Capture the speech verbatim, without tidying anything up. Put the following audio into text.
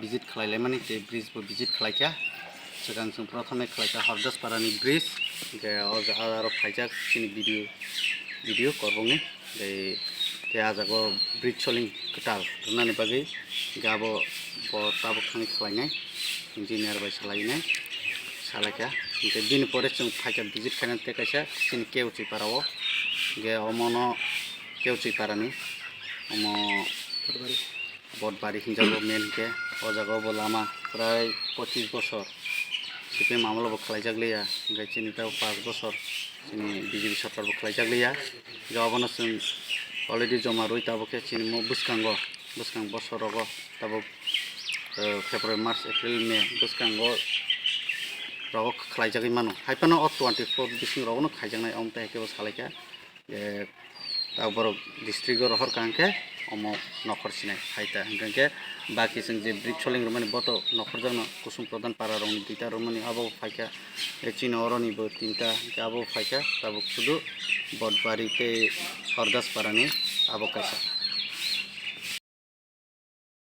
Visit khlai laimani tei bridge bo visit khlai kha. Swkang chwng prothome khlai kha Hordas Parani bridge, hwnkhe o jaga aro phaijak chini video, video korbongni. Tei, tei ah jaga o bridge soling kwtal rwnani bagwi hwnkhe abo bo tabuk thangwi khlainai, engineer bai salainai, salaikha. Hwnkhe bini pore chwng phaikha visit khainani tei kaisa chini Keuchi para o, hwnkhe omono Keuchi parani omo Botbari hinjago main hwnkhe o jaga o bo lama prai pochis bosor C P M amolo bo khlaijak liya, hwnkhe chini tei paanch bosor chini B J P sorkar bo khlaijak liya. Hwnkhe obono chwng already joma rwi tabuk khe chini mo bwskango, bwskang bosor rogo tabuk, eh, February, March, April, May bwskango rogo khlaijagwi mano. Haiphano o twenty four bising rogono khaijaknai, omo tei hai khe bo salaikha. Je ta borok district o rohor ka hwnkhe omo nokhor sinai hai ta hwnkhe baki chwng je bridge soling rwmani boto nokhorjakno Kusum Pradhan para rokni duita rwmani abo phaikha, e chini oroni bo tinta hwnkhe abo phaikha tabuk sudu Botbari tei Hordas parani abo kaisa.